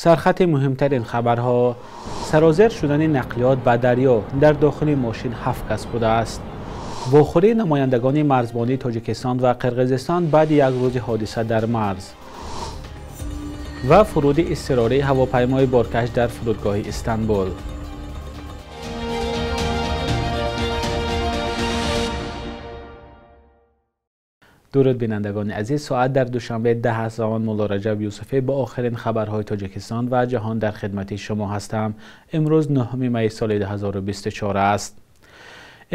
Сархати муҳимтарин хабарҳо: сарозер шудани нақлиёт ба дарё, дар дохили мошин 7 кас будааст. Вохӯрии намояндагони марзбонии Тоҷикистон ва Қирғизистон баъди як рӯзи ҳодиса дар марз ва фуруди изтирории ҳавопаймои боркаш дар фурудгоҳи Истанбул. Дуруд бинандагони азиз, соат дар Душанбе 10 аст ва ман Мулло Раҷаб Юсуфӣ бо охирин хабарҳои Тоҷикистон ва ҷаҳон дар хидмати шумо ҳастам. Имрӯз 9 май соли 2024 аст.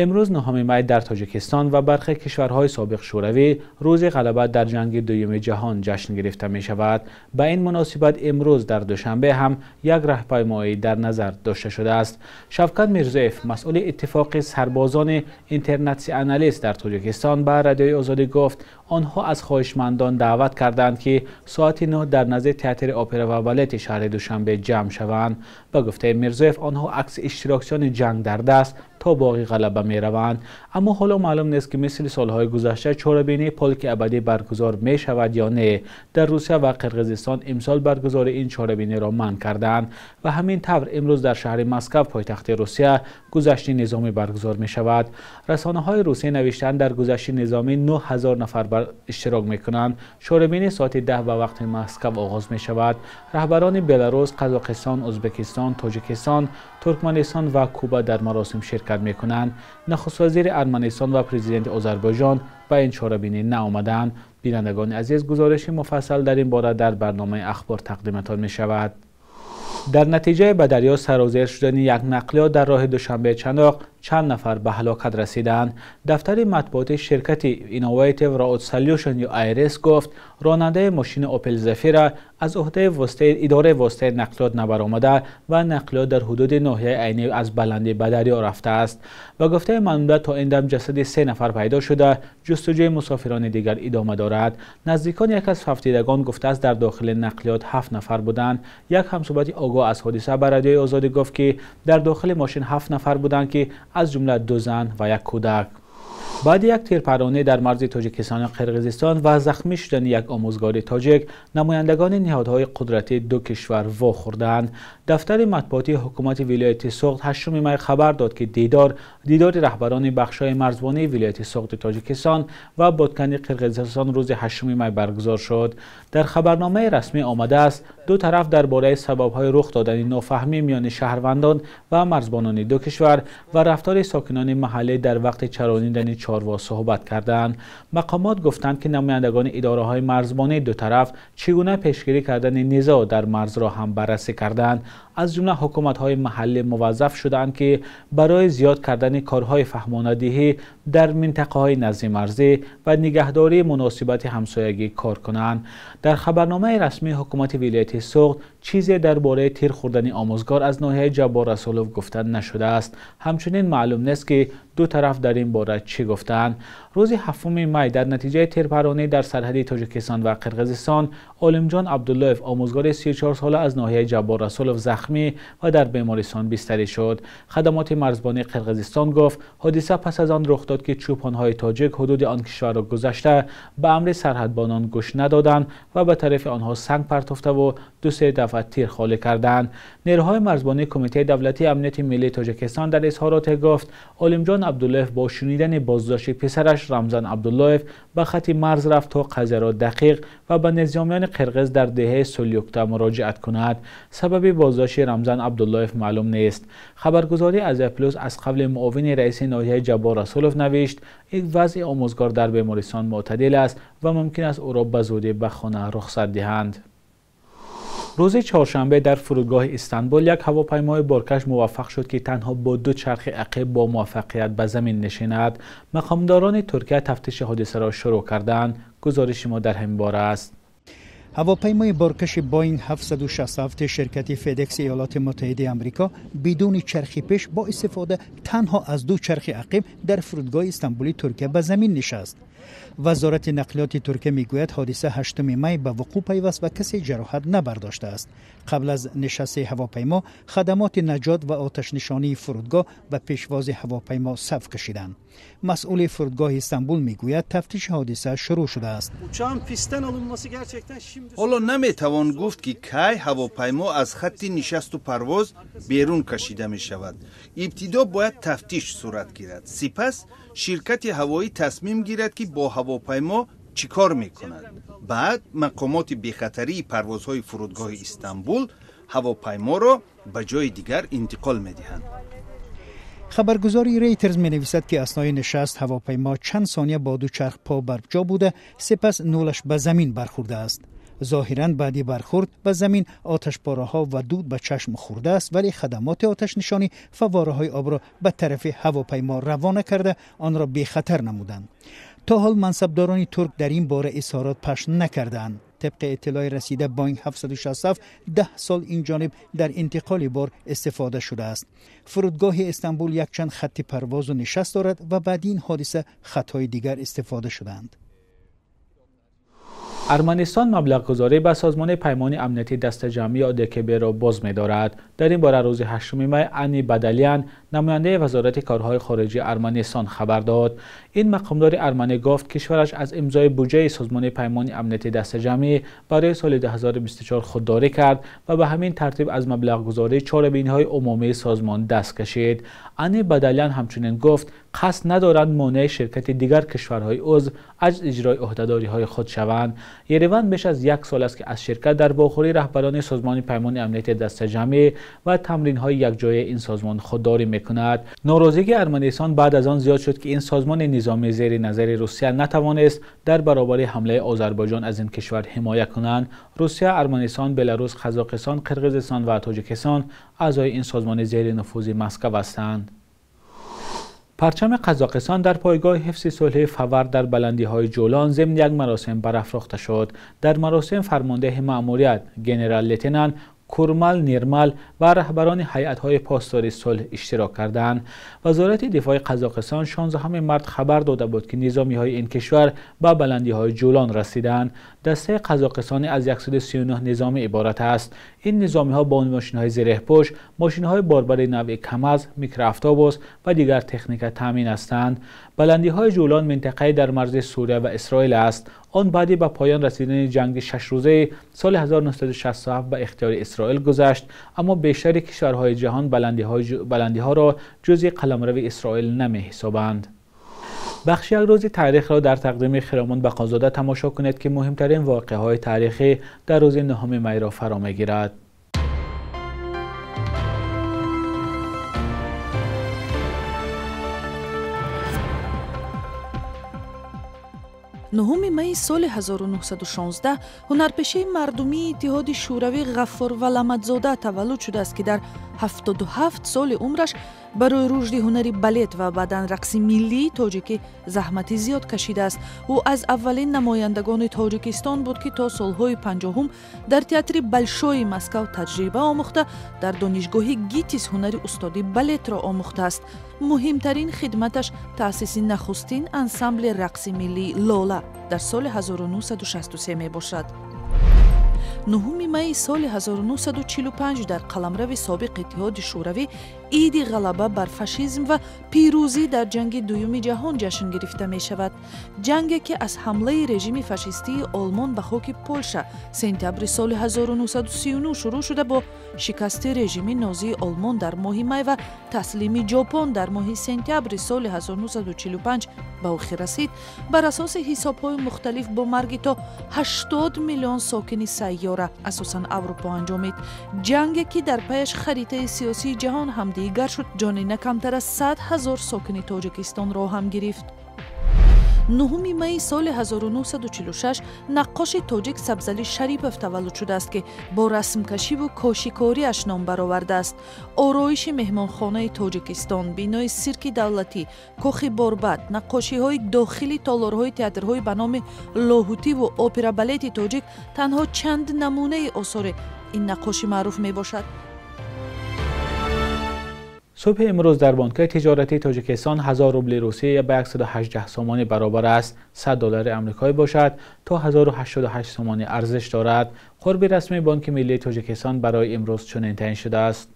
Имрӯз 9 май дар Тоҷикистон ва бархе кишварҳои собиқ Шӯравӣ рӯзи ғалаба дар ҷанги дуюми ҷаҳон ҷашн гирифта мешавад. Ба ин муносибат имрӯз дар Душанбе ҳам як раҳпаймоӣ дар назар дошта шудааст. Шавкат Мирзоев, масъули иттифоқи сарбозони интернатсионалист дар Тоҷикистон, ба Радиои Озодӣ гуфт, онҳо аз хоҳишмандон даъват карданд, ки соати 9 дар назди театри опера ва балети шаҳри Душанбе ҷамъ шаванд. Ба гуфтаи Мирзоев, онҳо акси иштирокчиёни ҷанг дар даст то боғи ғалаба мераванд. Аммо ҳоло маълум нест, ки мисли солҳои гузашта чорабинии полки абадӣ баргузор мешавад ё не. Дар Русия ва Қирғизистон имсол баргузории ин чорабиниро манъ карданд ва ҳамин тавр имрӯз дар шаҳри Москва, пойтахти Русия, гузашти низомӣ баргузор мешавад. Расонаҳои Русия навиштанд, дар гузашти низомӣ 9000 нафар иштирок мекунанд. Чорабинӣ соати 10 ба вақти Москва оғоз мешавад. Раҳбарони Беларус, Қазоқистон, Ӯзбекистон, Тоҷикистон, Туркманистон ва Куба дар маросим ширкат мекунанд. Нахуствазири Арманистон ва президенти Озарбойҷон ба ин чорабинӣ наомаданд. Бинандагони азиз, гузориши муфассал дар ин бора дар барномаи ахбор тақдиматон мешавад. Дар натиҷаи ба дарё сарозер шудани як нақлиёт дар роҳи Душанбе-Чаноқ чанд нафар ба ҳалокат расиданд. Дафтари матбуоти ширкати Innovative Road Solution ё IRS гуфт, ронандаи мошини Opel Zafira аз уҳдаи идораи воситаи нақлиёт набаромада ва нақлиёт дар ҳудуди ноҳияи Айнӣ аз баландӣ ба дарё рафтааст. Ба гуфтаи манбаъ, то ин дам ҷасади 3 нафар пайдо шуда, ҷустуҷӯи мусофирони дигар идома дорад. Наздикони як аз фавтидагон гуфтааст, дар дохили нақлиёт 7 нафар буданд. Як ҳамсӯҳбати огоҳ аз ҳодиса ба Радиои Озодӣ гуфт, ки дар дохили мошин 7 нафар буданд, ки аз ҷумла 2 зан ва як кӯдак. Баъди як тирпаронӣ дар марзи Тоҷикистон ва Қирғизистон ва захмӣ шудани як омӯзгори тоҷик, намояндагони ниҳодҳои қудратии ду кишвар вохӯрданд. Дафтари матбуотии ҳукумати вилояти Суғд 8 май хабар дод, ки дидори раҳбарони бахшҳои марзбонии вилояти Суғди Тоҷикистон ва Боткани Қирғизистон рӯзи 8 май баргузор шуд. Дар хабарномаи расмӣ омадааст, ду тараф дар бораи сабабҳои рух додани нофаҳмӣ миёни шаҳрвандон ва марзбонони ду кишвар ва рафтори сокинони маҳаллӣ дар вақти чаронидани чорво суҳбат карданд. Мақомот гуфтанд, ки намояндагони идораҳои марзбонии ду тараф чӣ гуна пешгирӣ кардани низоъ дар марзро ҳам баррасӣ карданд. Аз ҷумла ҳукуматҳои маҳаллӣ муваззаф шуданд, ки барои зиёд кардани корҳои фаҳмонадиҳӣ дар минтақаҳои наздимарзӣ ва нигаҳдории муносибати ҳамсоягӣ кор кунанд. Дар хабарномаи расмии ҳукумати вилояти Суғд чизе дар бораи тир хӯрдани омӯзгор аз ноҳияи Ҷаббор Расулов гуфта нашудааст. Ҳамчунин маълум нест, ки ду тараф дар ин бора чӣ гуфтаанд. Рӯзи 7 май дар натиҷаи тирпаронӣ дар сарҳади Тоҷикистон ва Қирғизистон Олимҷон Абдуллоев, омӯзгори 34 сола аз ноҳияи Ҷаббор Расулов, захмӣ ва дар бемористон бистарӣ шуд. Хадамоти марзбонии Қирғизистон гуфт, ҳодиса пас аз он рух дод, ки чӯпонҳои тоҷик ҳудуди он кишварро гузашта ба амри сарҳадбонон гӯш надоданд ва ба тарафи онҳо санг партофтаву 2-3 дафъа тир холӣ карданд. Нерӯҳои марзбонии Кумитаи давлатии амнияти миллии Тоҷикистон дар изҳороте гуфт, Олимҷон Абдуллоев бо шунидани боздошти писараш Рамзан Абдуллоев ба хати марз рафт то қазияро дақиқ ва ба низомиёни қирғиз дар деҳаи Сулюкта муроҷиат кунад. Сабаби боздошти Рамзан Абдуллоев маълум нест. Хабаргузории Азия Плюс аз қавли муовини раиси ноҳияи Ҷаббор Расулов навишт, ин вазъи омӯзгор дар бемористон мӯътадил аст ва мумкин аст ӯро ба зудӣ ба хона рухсат диҳанд. Рӯзи чоршанбе дар фурудгоҳи Истанбул як ҳавопаймои боркаш муваффақ шуд, ки танҳо бо 2 чархи ақиб бо муваффақият ба замин нишинад. Мақомдорони Туркия тафтиши ҳодисаро шурӯъ карданд. Гузориши мо дар ҳамин бора аст. Ҳавопаймои боркаши Боинг 767 ширкати Федекс Иёлоти Муттаҳидаи Амрико бидуни чархи пеш бо истифода танҳо аз 2 чархи ақиб дар фурудгоҳи Истанбули Туркия ба замин нишаст. Вазорати нақлиёти Туркия мегӯяд, ҳодиса 8 май ба вуқӯъ пайваст ва касе ҷароҳат набардошта аст. Қабл аз нишасти ҳавопаймо хадамоти наҷот ва оташнишонии фурудгоҳ ба пешвози ҳавопаймо саф кашиданд. Масъули фурудгоҳи Истанбул мегӯяд, тафтиши ҳодиса шурӯъ шудааст. Ҳоло наметавон гуфт, ки кай ҳавопаймо аз хатти нишасту парвоз берун кашида мешавад. Ибтидо бояд тафтиш сурат гирад, сипас ширкати ҳавоӣ тасмим гирад, ки бо ҳавопаймо чӣ кор мекунад. Баъд мақомоти бехатарии парвозҳои фурудгоҳи Истанбул ҳавопайморо ба ҷои дигар интиқол медиҳанд. Хабаргузори Рейтерз менависад, ки аснои нишаст ҳавопаймо чанд сония бо ду чарх по барҷо буда, сипас нӯлаш ба замин бархӯрдааст. Зоҳиран баъди бархӯрд ба замин оташпораҳо ва дуд ба чашм хӯрдааст, вале хадамоти оташнишонӣ фаввораҳои обро ба тарафи ҳавопаймо равона карда, онро бехатар намуданд. То ҳол мансабдорони турк дар ин бора изҳорот пахш накардаанд. Тибқи иттилои расида, Боинг 767 10 сол ин ҷониб дар интиқоли бор истифода шудааст. Фурудгоҳи Истанбул якчанд хатти парвозу нишаст дорад ва баъди ин ҳодиса хатҳои дигар истифода шудаанд. Арманистон маблағгузорӣ ба Созмони Паймони Амнияти Дастаҷамъӣ ё ОДКБ-ро боз медорад. Дар ин бора рӯзи 8 май Ани Бадалиян, намояндаи Вазорати корҳои хориҷии Арманистон, хабар дод. Ин мақомдори арманӣ гуфт, кишвараш аз имзои буҷаи Созмони Паймони Амнияти Дастаҷамъӣ барои соли 2024 худдорӣ кард ва ба ҳамин тартиб аз маблағгузории чорабиниҳои умумии созмон даст кашид. Ани Бадалиян ҳамчунин гуфт, қасд надоранд монеи ширкати дигар кишварҳои узв аз иҷрои ӯҳдадориҳои худ шаванд. Ереван беш аз як сол аст, ки аз ширкат дар вохӯрии раҳбарони Созмони Паймони Амнияти Дастаҷамъӣ ва тамринҳои якҷояи ин созмон худдорӣ мекунад. Норозигии Арманистон баъд аз он зиёд шуд, ки ин созмони низомӣ зери назари Русия натавонист дар баробари ҳамлаи Озарбойҷон аз ин кишвар ҳимоя кунанд. Русия, Арманистон, Беларус, Қазоқистон, Қирғизистон ва Тоҷикистон аъзои ин созмони зери нуфузи Москва ҳастанд. Парчами Қазоқистон дар пойгоҳи ҳифзи сулҳи Фавар дар баландиҳои Ҷӯлон зимни як маросим барафрохта шуд. Дар маросим фармондеҳи маъмурият генерал-лейтенант Курмал Нирмал ва раҳбарони ҳайатҳои посдори сулҳ иштирок карданд. Вазорати дифои Қазоқистон 16 март хабар дода буд, ки низомиҳои ин кишвар ба баландиҳои Ҷӯлон расиданд. Дастаи қазоқистонӣ аз 139 низомӣ иборат аст. Ин низомиҳо бо мошинҳои зиреҳпӯш, мошинҳои борбари навъи КАМАЗ, микроавтобус ва дигар техника таъмин ҳастанд. Баландиҳои Ҷӯлон минтақае дар марзи Сурия ва Исроил аст. Он баъди ба поён расидани ҷанги шашрӯзаи соли 1967 ба ихтиёри Исроил гузашт, аммо бештари кишварҳои ҷаҳон баландиҳоро ҷузъи қаламрави Исроил намеҳисобанд. Бахши як рӯзи таърихро дар тақдими Хиромон Бақозода тамошо кунед, ки муҳимтарин воқеаҳои таърихӣ дар рӯзи 9 майро фаро мегирад. Нуҳуми майи соли 1916 ҳунарпешаи мардумии Иттиҳоди Шӯравӣ Ғаффор Валамадзода таваллуд шудааст, ки дар 77 соли умраш барои рушди ҳунари балет ва баъдан рақси миллии тоҷикӣ заҳмати зиёд кашидааст. Ӯ аз аввалин намояндагони Тоҷикистон буд, ки то солҳои 50-ум дар театри Болшои Москав таҷриба омӯхта, дар донишгоҳи ГИТИС ҳунари устоди балетро омӯхтааст. Муҳимтарин хидматаш таъсиси нахустин ансамбли рақси миллии Лола дар соли 1963 мебошад. Нуҳуми майи соли 1945 дар қаламрави собиқ Иттиҳоди Шӯравӣ иди ғалаба бар фашизм ва пирӯзӣ дар ҷанги дуюми ҷаҳон ҷашн гирифта мешавад. Ҷанге, ки аз ҳамлаи режими фашистии Олмон ба хоки Полша сентябри соли 1939 шурӯъ шуда, бо шикасти режими нозии Олмон дар моҳи май ва таслими Ҷопон дар моҳи сентябри соли 1945 ба охир расид, бар асоси ҳисобҳои мухталиф бо марги то 80 миллион сокини сайёра, асосан Аврупо, анҷомид. Ҷанге, ки дар паяш харитаи сиёсии ҷаҳон ҳам дигар шуд, ҷони на камтар аз 100 ҳазор сокини Тоҷикистонро ҳам гирифт. Нуҳуми майи соли 1946 наққоши тоҷик Сабзалӣ Шарипов таваллуд шудааст, ки бо расмкашиву кошикориаш ном баровардааст. Ороиши меҳмонхонаи Тоҷикистон, бинои сирки давлатӣ, кохи борбад, наққошиҳои дохили толорҳои театрҳои ба номи Лоҳутиву опера-балети тоҷик танҳо чанд намунаи осори ин наққоши маъруф мебошад. Субҳи имрӯз дар бонкҳои тиҷоратии Тоҷикистон 1000 рубли Русия ба 118 сомонӣ баробар аст. 100 доллари амрикоӣ бошад то 1088 сомонӣ арзиш дорад. Қурби расмии Бонки миллии Тоҷикистон барои имрӯз чунин таъин шудааст.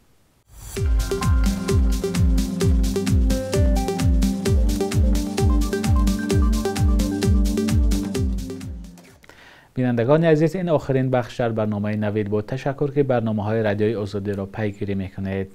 Бинандагони азиз, ин охирин бахш дар барномаи Навид буд. Ташаккур, ки барномаҳои Радиои Озодиро пайгирӣ мекунед.